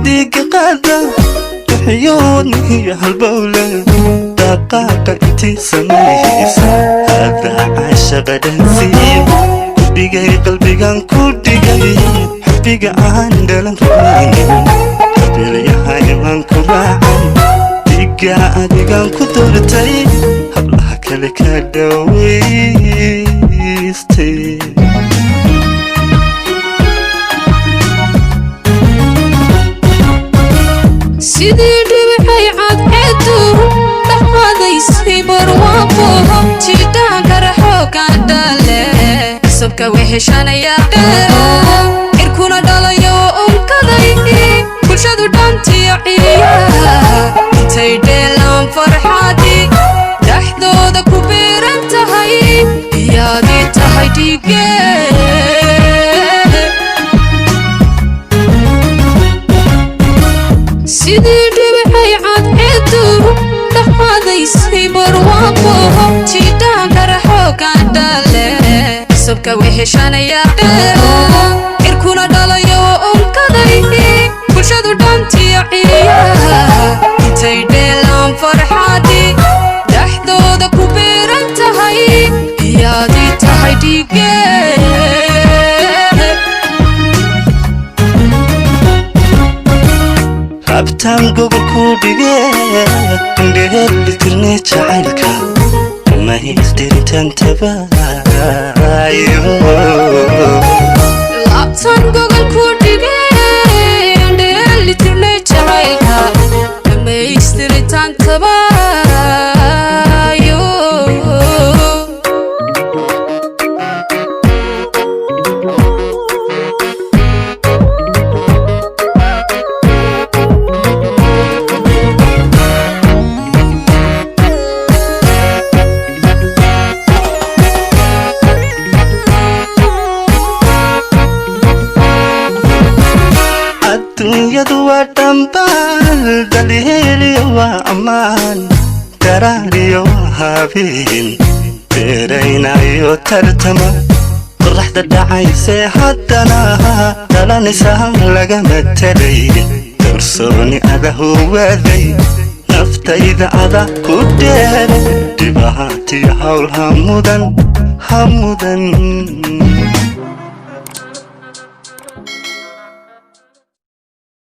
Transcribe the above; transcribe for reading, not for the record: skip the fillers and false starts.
Dhiiga qaada bixiyoodnihiyo halbowle dhaqaaqa intii samaysa hadda caashaqa dhansiiye ku dhigay qalbigan ku dhigay xubbiga aan dhalan rumaynin habeelayaha imaan ku raacay dhiigga adigan ku doortay hablaha kale ka dhawaystay. Sidii dhibicay cadceedu dhexqaadaysay barwaaqo, jidhaanka raxoogan dhale sobka weheshanaya cirkuna dhalayo unkaday bulshadu dhantiyo ciya intay dheelaan farxadii dhexdooda ku biiran tahay iyaadii tahay dhige. Sidii dhibicay cadceedu dhexqaadaysay barwaaqo, jidhaanka raxoogan dhale sobka weheshanaya cirkuna dhalayo unkaday bulshadu dhantiyo ciya intay dheelaan farxadii dhexdooda ku biiran tahay iyaadii tahay dhige. Rabtaan gobol ku dhige indheelitirne jacaylka dhammaystiritaan tabaayo. Laabtan gogol ku dhige dheelitirnay jacaylka dhammaystiritaan tabaayo. Adduunyadu waa dhambaal, dhaliiliyo waa ammaan, daraariyo waa habeen beeraynayo tartama qoraxda dhacaysee haddana dhalanaysa lagama telay kalsooni ada huwaday naftayda ada ku dheere dhibaatiyo hawl hamudan hamudan.